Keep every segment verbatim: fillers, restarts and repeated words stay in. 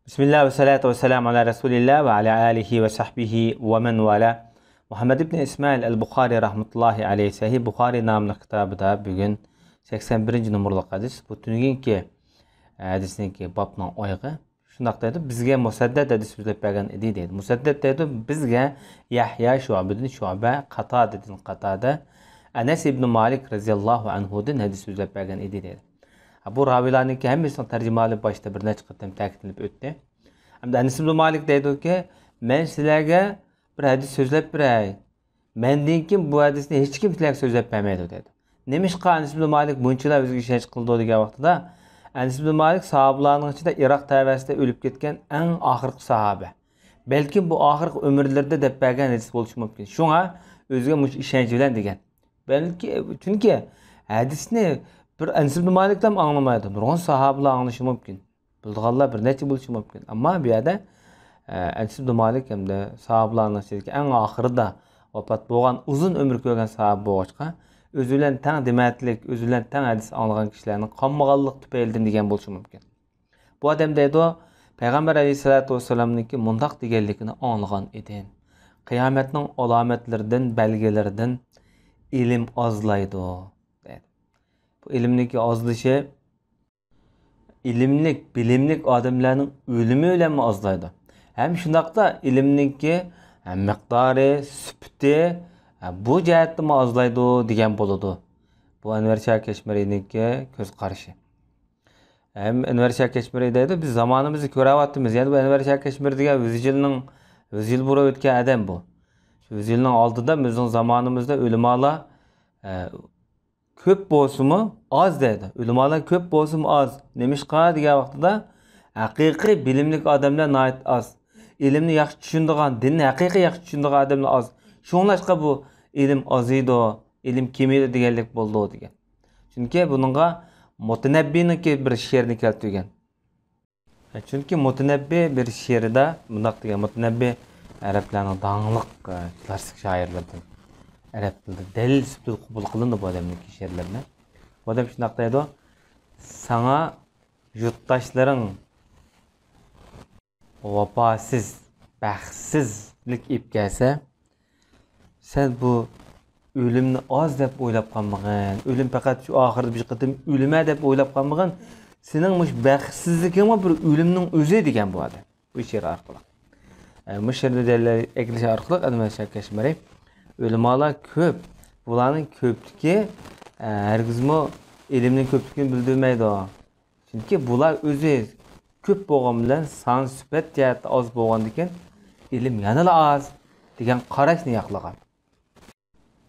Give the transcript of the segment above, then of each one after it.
بىسمىللا ۋەسسالاتۇ ۋەسسالامۇ ئالا رەسۇلىللا ۋە ئالا ئالىھى ۋە سەھبىھى ۋە مەن ۋالا. مۇھەممەد ئىبنى ئىسمائىل ئەل بۇخارى رەھمەتۇللاھى ئەلەيھى سەھىھ بۇخارى ناملىق كىتابىدا بۈگۈن سەكسەن بىرىنچى نومۇرلۇق ھەدىس. بۇ تۈنۈگۈنكى ھەدىسنىڭكى بابنىڭ ئايىغى. شۇنداق دەيدۇ، بىزگە مۇسەددەد ھەدىس سۆزلەپ بەرگەن ئىدى دەيدۇ. مۇسەددەد دەيدۇ، بىزگە يەھيا شۇئبىدىن شۇئبە، قاتادىدىن قاتادە، ئەنەس ئىبنى مالىك رەزىياللاھۇ ئەنھۇدىن ھەدىس سۆزلەپ بەرگەن ئىدى دەيدۇ. بۇ راۋىلارنىڭكى ھەممىسىنىڭ تەرجىمىھالى باشتا بىر نەچچە قېتىم تەكىتلىنىپ ئۆتتى. ئەمدى ئەنەس ئىبنى مالىك دەيدۇكى، مەن سىلەرگە بىر ھەدىس سۆزلەپ بېرەي. مەندىن كېيىن بۇ ھەدىسنى ھېچكىم سىلەرگە سۆزلەپ بەرمەيدۇ دەيدۇ. نېمىشقا ئەنەس ئىبنى مالىك بۇنچىلا ئۆزىگە ئىشەنچ قىلىدۇ دېگەن ۋاقتىدا، ئەنەس ئىبنى مالىك ساھابىلارنىڭ ئىچىدە ئىراق تەۋەسىدە ئۆلۈپ كەتكەن ئەڭ ئاخىرقى ساھابە. بەلكىم بۇ ئاخىرقى ئۆمۈرلىرىدە دەپ بەرگەن ھەدىس بولۇشى مۇمكىن. شۇڭا ئۆزىگە مۇشۇ ئىشەنچ بىلەن دېگەن. بەلكى، چۈنكى ھەدىسنى بىر ئەنەس ئىبنى مالىكلا ئاڭلىمايدۇ. نۇرغۇن ساھابىلار ئاڭلىشى مۇمكىن. بىلىدىغانلار بىر نەچچە بولۇشى مۇمكىن. ئەمما بۇ يەردە، ئە، ئەنەس ئىبنى مالىك ھەمدە ساھابىلارنىڭ ئىچىدىكى ئەڭ ئاخىرىدا ۋاپات بولغان، ئۇزۇن ئۆمۈر كۆرگەن ساھابە بولغاچقا، ئۆزى بىلەن تەڭ دېمەتلىك، ئۆزى بىلەن تەڭ ھەدىس ئاڭلىغان كىشىلەرنىڭ قالمىغانلىق تۈپەيلىدىن دېگەن بولۇشى مۇمكىن. بۇ ئادەم دەيدۇ، پەيغەمبەر ئەلەيھىسسالاتۇ ۋەسسالامنىڭكى مۇنداق دېگەنلىكىنى ئاڭلىغان ئىدىم. قىيامەتنىڭ ئالامەتلىرىدىن، بەلگىلىرىدىن ئىلىم ئازلايدۇ، دەيدۇ. بۇ ئىلىمنىڭكى ئازلىشى ئىلىملىك، بىلىملىك ئادەملەرنىڭ ئۆلۈمى بىلەنمۇ ئازلايدۇ. ھەم شۇنداقتا ئىلىمنىڭكى، ھە، مىقدارى، سۈپىتى، ھە، بۇ جەھەتتىمۇ ئازلايدۇ دېگەن بولىدۇ. بۇ ئەنۋەر شاھ كەشمىرىنىڭكى كۆز قارىشى. ھەم ئەنۋەر شاھ كەشمىرى دەيدۇ، بىز زامانىمىزنى كۆرۈۋاتىمىز. يەنى بۇ ئەنۋەر شاھ كەشمىرى دېگەن يۈز يىلنىڭ، يۈز يىل بۇرۇن ئۆتكەن ئادەم بۇ. شۇ يۈز يىلنىڭ ئالدىدا بىزنىڭ زامانىمىزدا ئۆلىمالار، ئە، كۆپ بولسىمۇ ئاز دەيدۇ. ئۆلىمالار كۆپ بولسىمۇ ئاز. نېمىشقا دېگەن ۋاقتىدا، ھەقىقىي بىلىملىك ئادەملەر ناھايىتى ئاز. ئىلىمنى ياخشى چۈشىنىدىغان، دىننى ھەقىقىي ياخشى چۈشىنىدىغان ئادەملەر ئاز. شۇڭلاشقا بۇ ئىلىم ئازىيدۇ، ئىلىم كېمىيىدۇ دېگەنلىك بولىدۇ دېگەن. چۈنكى بۇنىڭغا مۇتەنەببىنىڭكى بىر شېئىرىنى كەلتۈرگەن. چۈنكى مۇتەنەببى بىر شېئىرىدا مۇنداق دېگەن، مۇتەنەببى ئەرەبلەرنىڭ داڭلىق، ئە، كلاسسىك شائىرلىرىدىن. ئەرەب تىلىدا دەلىل سۈپىتىدە قوبۇل قىلىنىدۇ بۇ ئادەمنىڭكى شېئىرلىرىنى. بۇ ئادەم شۇنداق دەيدۇ، ساڭا يۇرتداشلىرىڭ ۋاپاسىز، بەختسىزلىك ئېلىپ كەلسە، سەن بۇ ئۆلۈمنى ئاز دەپ ئويلاپ قالمىغىن. ئۆلۈم پەقەت شۇ ئاخىرىدا بىر قېتىم ئۆلىمەن دەپ ئويلاپ قالمىغىن. سېنىڭ مۇشۇ بەختسىزلىكىڭمۇ بىر ئۆلۈمنىڭ ئۆزى دېگەن بۇ ئادەم. بۇ شېئىر ئارقىلىق. ئە، مۇشۇ شېئىرنى دەلىل ئەكېلىش ئارقىلىق ئەنۋەر شاھ كەشمىرى، ئۆلىمالار كۆپ. بۇلارنىڭ كۆپلۈكى، ئە، ھەرگىزمۇ ئىلىمنىڭ كۆپلۈكىنى بىلدۈرمەيدۇ. چۈنكى بۇلار ئۆزى كۆپ بولغان بىلەن سان سۈپەت جەھەتتە ئاز بولغاندىكىن، ئىلىم يەنىلا ئاز دېگەن قاراشنى ياقلىغان.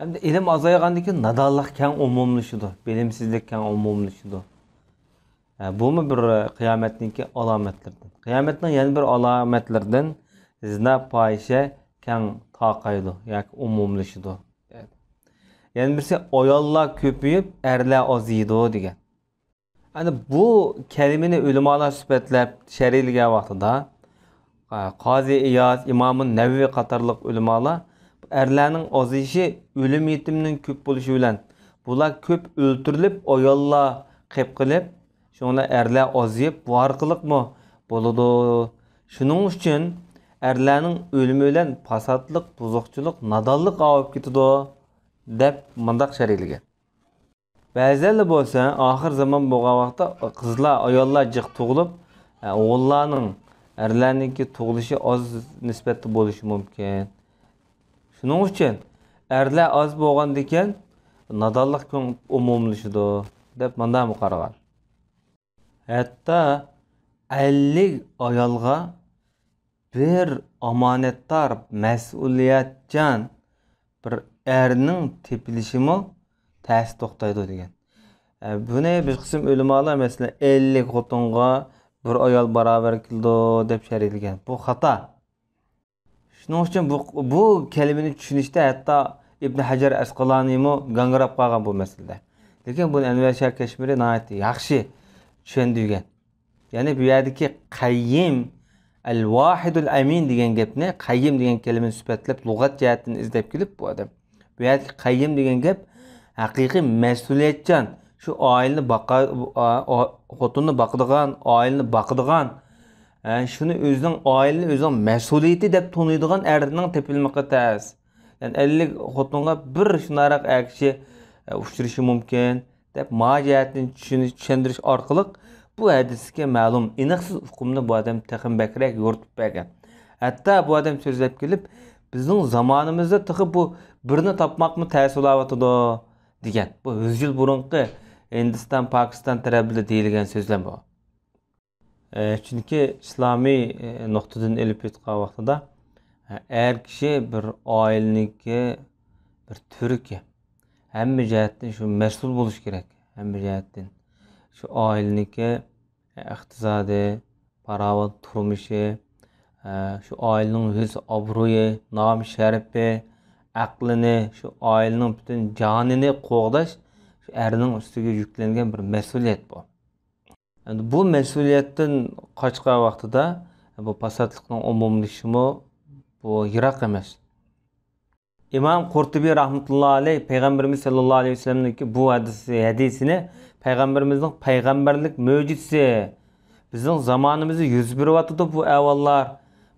ئەمدى ئىلىم ئازايغاندىكىن نادانلىق كەڭ ئومۇملىشىدۇ، بىلىمسىزلىك كەڭ ئومۇملىشىدۇ. ھە، بۇمۇ بىر قىيامەتنىڭكى ئالامەتلىرىدىن. قىيامەتنىڭ يەنە بىر ئالامەتلىرىدىن زىنا، پاھىشە كەڭ تارقايدۇ ياكى ئومۇملىشىدۇ. يەنە بىرسى ئاياللار كۆپىيىپ، ئەرلەر ئازىيىدۇ دېگەن. ئەنە بۇ كەلىمىنى ئۆلىمالار سۈپەتلەپ شەرھلىگەن ۋاقتىدا، قازى ئىياز، ئىمامۇ نەۋەۋى قاتارلىق ئۆلىمالار ئەرلەرنىڭ ئازىيىشى ئۆلۈم يېتىمنىڭ كۆپ بولۇشى بىلەن، بۇلار كۆپ ئۆلتۈرۈلۈپ، ئاياللار قېپ قېلىپ، شۇڭا ئەرلەر ئازىيىپ، بۇ ئارقىلىقمۇ بولىدۇ. شۇنىڭ ئۈچۈن ئەرلەرنىڭ ئۆلۈمى بىلەن پاساتلىق، بۇزۇقچىلىق، نادانلىق ئاۋۇپ كېتىدۇ، دەپ مۇنداق شەرھلىگەن. بەزىلەر بولسا ئاخىر زامان بولغان ۋاقىتتا قىزلار، ئاياللار جىق تۇغۇلۇپ، ئوغۇللارنىڭ ئەرلەرنىڭكى تۇغۇلۇشى ئاز نىسبەتتە بولۇشى مۇمكىن. شۇنىڭ ئۈچۈن ئەرلەر ئاز بولغاندىكىن نادانلىق كۆڭ-، ئومۇملىشىدۇ، دەپ مانداقمۇ قارىغان. ھەتتا ئەللىك ئايالغا بىر ئامانەتدار، مەسئۇلىيەتچان بىر ئەرنىڭ تېپىلىشىمۇ تەستە توختايدۇ دېگەن. ئە، بۇنى بىر قىسىم ئۆلىمالار، مەسىلەن، ئەللىك خوتۇنغا بىر ئايال باراۋەر كېلىدۇ، دەپ شەرھلىگەن. بۇ خاتا. شۇنىڭ ئۈچۈن بۇ، بۇ كەلىمىنى چۈشىنىشتە ھەتتا ئىبن ھەجەر ئەسقالانىمۇ گاڭگىراپ قالغان بۇ مەسىلىدە. لېكىن بۇنى ئەنۋەر شاھ كەشمىرى ناھايىتى ياخشى چۈشەندۈرگەن. يەنى بۇ يەردىكى قەييىم، ئەل ۋاھىدۇل ئەمىن دېگەن گەپنى، قەييىم دېگەن كەلىمىنى سۈپەتلەپ، لۇغەت جەھەتتىن ئىزدەپ كېلىپ، بۇ ئادەم، بۇ يەردىكى قەييىم دېگەن گەپ ھەقىقىي مەسئۇلىيەتچان، شۇ ئائىلىنى باقا-، ئا-، ئا-، خوتۇننى باقىدىغان، ئائىلىنى باقىدىغان، ھە، شۇنى ئۆزىنىڭ ئائىلىنى ئۆزىنىڭ مەسئۇلىيىتى دەپ تونۇيدىغان ئەرنىڭ تېپىلمىقى تەس. يەنى ئەللىك خوتۇنغا بىر شۇنداقراق ئەر كىشى، ئە، ئۇچرىشى مۇمكىن، دەپ ما جەھەتتىن چۈشىنىش، چۈشەندۈرۈش ئارقىلىق بۇ ھەدىستىكى مەلۇم ئېنىقسىز ئۇقۇمنى بۇ ئادەم تېخىمۇ بەكرەك يورۇتۇپ بەرگەن. ھەتتا بۇ ئادەم سۆزلەپ كېلىپ، بىزنىڭ زامانىمىزدا تېخى بۇ بىرنى تاپماقمۇ تەس بولاۋاتىدۇ، دېگەن. بۇ يۈز يىل بۇرۇنقى ھىندىستان، پاكىستان تەرەپلىرىدە دېيىلگەن سۆزلەر بۇ. ئە، چۈنكى ئىسلامىي، ئە، نۇقتىدىن ئېلىپ ئېيتقان ۋاقتىدا، ئە، ئەر كىشى بىر ئائىلىنىڭكى بىر تۈۋرۈكى. ھەممە جەھەتتىن شۇ مەسئۇل بولۇش كېرەك. ھەممە جەھەتتىن. شۇ ئائىلىنىڭكى، ئە، ئىقتىسادى، پاراۋان تۇرمۇشى، ئە، شۇ ئائىلىنىڭ ھۆسن-ئابرۇيى، نام-شەرىپى، ئەقلىنى، شۇ ئائىلىنىڭ پۈتۈن جانىنى قوغداش شۇ ئەرنىڭ ئۈستىگە يۈكلەنگەن بىر مەسئۇلىيەت بۇ. ئەمدى بۇ مەسئۇلىيەتتىن قاچقان ۋاقتىدا بۇ پاساتلىقنىڭ ئومۇملىشىشىمۇ بۇ يىراق ئەمەس. ئىمام قۇرتۇبى رەھمەتۇللا ئەلەيھ پەيغەمبىرىمىز سەللەللاھۇ ئەلەيھى ۋەسەللەمنىڭكى بۇ ھەدىسى، ھەدىسىنى پەيغەمبىرىمىزنىڭ پەيغەمبەرلىك مۆجىزىسى، بىزنىڭ زامانىمىزدا يۈز بېرىۋاتىدۇ بۇ ئەھۋاللار.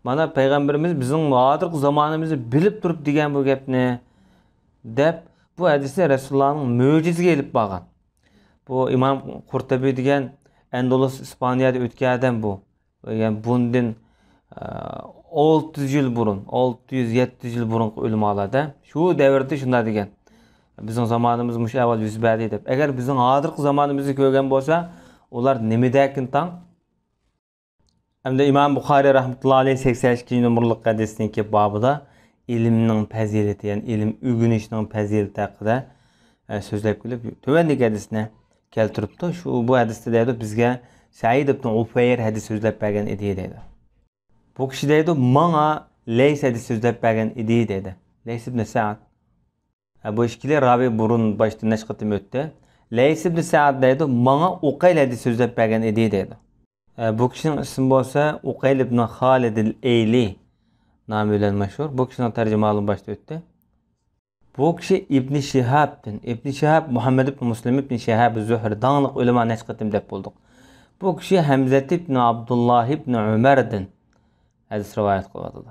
مانا پەيغەمبىرىمىز بىزنىڭ ھازىرقى زامانىمىزنى بىلىپ تۇرۇپ دېگەن بۇ گەپنى، دەپ بۇ ھەدىسنى رەسۇلۇللانىڭ مۆجىزىسىگە ئېلىپ بارغان. بۇ ئىمام قۇرتۇبى دېگەن ئەندۇلۇس، ئىسپانىيەدە ئۆتكەن ئادەم بۇ. يەنى بۇندىن، ئە، ئالتە يۈز يىل بۇرۇن، ئالتە يۈز، يەتتە يۈز يىل بۇرۇنقى ئۆلىمالاردا شۇ دەۋردە شۇنداق دېگەن. بىزنىڭ زامانىمىزدا مۇشۇ ئەھۋال يۈز بەردى دەپ. ئەگەر بىزنىڭ ھازىرقى زامانىمىزنى كۆرگەن بولسا، ئۇلار نېمىدەكىن تاڭ؟ ئەمدى ئىمام بۇخارىي رەھمەتۇللا ئەلەيھ سەكسەن ئىككىنچى نومۇرلۇق ھەدىسنىڭكى بابىدا ئىلىمنىڭ پەزىلىتى، يەنى ئىلىم ئۆگىنىشنىڭ پەزىلىتى ھەققىدە، ئە، سۆزلەپ كېلىپ، تۆۋەندىكى ھەدىسنى كەلتۈرۈپتۇ. شۇ، بۇ ھەدىستە دەيدۇ، بىزگە سەئىد ئىبن ئۇفەير ھەدىس سۆزلەپ بەرگەن ئىدى، دەيدۇ. بۇ كىشى دەيدۇ، ماڭا لەيس ھەدىس سۆزلەپ بەرگەن ئىدى، دەيدۇ. لەيس ئىبن سەئد. ھە، بۇ ئىككىلى راۋى بۇرۇن باشتا نەچچە قېتىم ئۆتتى. لەيس ئىبن سەئد دەيدۇ، ماڭا ئۇقەيل ھەدىس سۆزلەپ بەرگەن ئىدى، دەيدۇ. ئە، بۇ كىشىنىڭ ئىسمى بولسا ئۇقەيل ئىبن خالىد ئەل ئەيلى نامى بىلەن مەشھۇر. بۇ كىشىنىڭ تەرجىمىھالىمۇ باشتا ئۆتتى. بۇ كىشى ئىبنى شىھابتىن، ئىبنى شىھاب، مۇھەممەد ئىبن مۇسلىم ئىبنى شىھاب زۇھرى، داڭلىق ئۆلىما، نەچچە قېتىم دەپ بولدۇق. بۇ كىشى ھەمزەت ئىبن ئابدۇللاھ ئىبن ئۆمەردىن ھەدىس رىۋايەت قىلىۋاتىدۇ.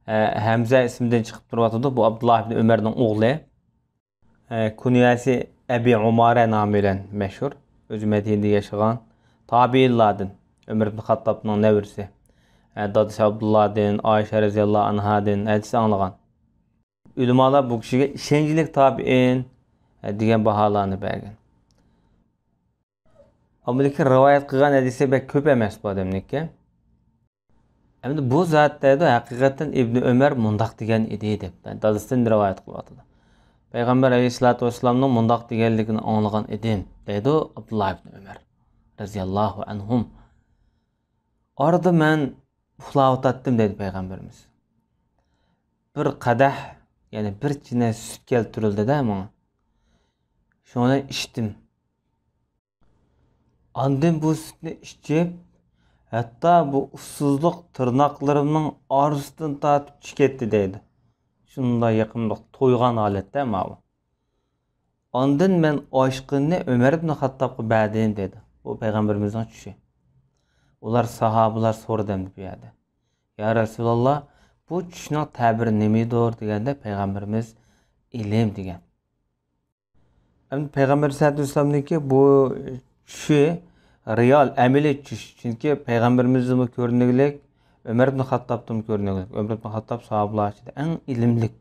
ئە، ھەمزە ئىسمىدىن چىقىپ تۇرۇۋاتىدۇ. بۇ ئابدۇللاھ ئىبن ئۆمەرنىڭ ئوغلى. ئە، كۇنيەسى ئەبى ئۇمارە نامى بىلەن مەشھۇر. ئۆزى مەدىنىدە ياشىغان. تابىئىنلاردىن، ئۆمەر ئىبن خاتتابنىڭ نەۋرىسى. ئە، دادىسى ئابدۇللادىن، ئائىشە رەزىياللاھۇ ئەنھادىن ھەدىس ئاڭلىغان. ئۆلىمالار بۇ كىشىگە ئىشەنچلىك تابىئىن، ئە، دېگەن باھالارنى بەرگەن. ئەمما لېكىن رىۋايەت قىلغان ھەدىسى بەك كۆپ ئەمەس بۇ ئادەمنىڭكى. ئەمدى بۇ زات دەيدۇ، ھەقىقەتەن ئىبنى ئۆمەر مۇنداق دېگەن ئىدى دەپ، دادىسىدىن رىۋايەت قىلىۋاتىدۇ. پەيغەمبەر ئەلەيھىسسالاتۇ ۋەسسالامنىڭ مۇنداق دېگەنلىكىنى ئاڭلىغان ئىدىم، دەيدۇ ئابدۇللا ئىبنى ئۆمەر رەزىياللاھۇ ئەنھۇم. ئارىدا مەن ئۇخلاۋاتاتتىم، دەيدۇ پەيغەمبىرىمىز. بىر قەدەھ، يەنى بىر چىنە سۈت كەلتۈرۈلدى-دە ماڭا. شۇنى ئىچتىم. ئاندىن بۇ سۈتنى ئىچىپ، ھەتتا بۇ ئۇسسۇزلۇق تىرناقلىرىمنىڭ ئارىسىدىن تارتىپ چىكەتتى، دەيدۇ. شۇنداق يېقىملىق تويغان ھالەتتە ماۋۇ. ئاندىن مەن ئاشقىنىنى ئۆمەر ئىبن خاتتابقا بەردىم، دەيدۇ. بۇ پەيغەمبىرىمىزنىڭ چۈشى. ئۇلار، ساھابىلار سورىدى ئەمدى بۇ يەردە. يا رەسۇلاللا، بۇ چۈشنىڭ تەبىرى نېمىدۇر؟ دېگەندە پەيغەمبىرىمىز ئىلىم دېگەن. ئەمدى پەيغەمبەر سەللەللاھۇ ئەلەيھى ۋەسەللەمنىڭكى بۇ چۈشى رېئال، ئەمەلىي چۈش. چۈنكى پەيغەمبىرىمىزدىمۇ كۆرۈنۈكلۈك، ئۆمەر ئىبن خاتتابتىمۇ كۆرۈنۈكلۈك. ئۆمەر ئىبن خاتتاب ساھابىلار ئىچىدە ئەڭ ئىلىملىك،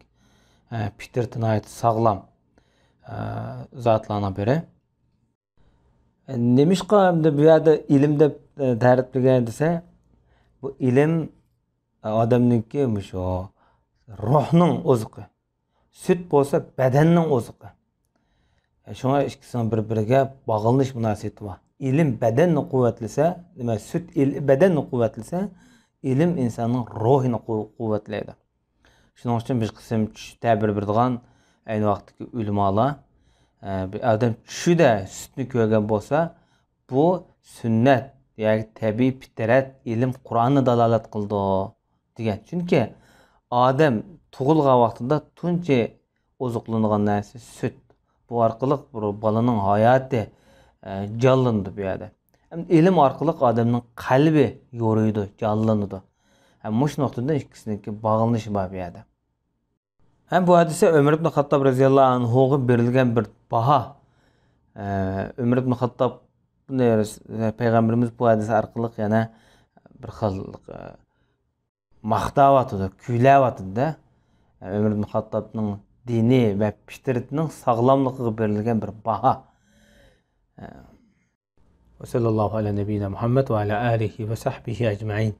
ئە، پىترىتى ناھايىتى ساغلام، ئە، زاتلارنىڭ بىرى. ئە، نېمىشقا ئەمدى بۇ يەردە ئىلىم دەپ، ئە، تەرىپلىگەن دېسە، بۇ ئىلىم، ئە، ئادەمنىڭكى مۇشۇ روھنىڭ ئوزۇقى. سۈت بولسا بەدەننىڭ ئوزۇقى. شۇڭا ئىككىسىنىڭ بىر-بىرىگە باغلىنىش مۇناسىۋىتى بار. ئىلىم بەدەننى قۇۋۋەتلىسە، نېمە، سۈت ئىل-، بەدەننى قۇۋۋەتلىسە، ئىلىم ئىنساننىڭ روھىنى قۇ-، قۇۋۋەتلەيدۇ. شۇنىڭ ئۈچۈن بىر قىسىم چۈش تەبىر بېرىدىغان ئەينى ۋاقىتتىكى ئۆلىمالار، ئە، بىر ئادەم چۈشىدە سۈتنى كۆرگەن بولسا، بۇ سۈننەت، ياكى تەبىئىي پىترەت، ئىلىم، قۇرئاننى دالالەت قىلىدۇ، دېگەن. چۈنكى ئادەم تۇغۇلغان ۋاقتىدا تۇنجى ئوزۇقلىنىدىغان نەرسە سۈت. بۇ ئارقىلىق بىر بالىنىڭ ھاياتى، ئە، جانلىنىدۇ بۇ يەردە. ھەم ئىلىم ئارقىلىق ئادەمنىڭ قەلبى يورۇيدۇ، جانلىنىدۇ. ھەم مۇشۇ نۇقتىدىن ئىككىسىنىڭكى باغلىنىشى بار بۇ يەردە. ھەم بۇ ھەدىستە ئۆمەر ئىبن خاتتاب رەزىياللاھۇ ئەنھۇغا بېرىلگەن بىر باھا. ئە، ئۆمەر ئىبن خاتتاب، بۇنى پەيغەمبىرىمىز بۇ ھەدىس ئارقىلىق يەنە بىر خىل، ئە، ماختاۋاتىدۇ، كۈيلەۋاتىدۇ-دە. ئۆمەر ئىبن خاتتابنىڭ دىنى ۋە پىترىتىنىڭ ساغلاملىقىغا بېرىلگەن بىر باھا. وصلى الله على نبينا محمد وعلى آله وصحبه أجمعين.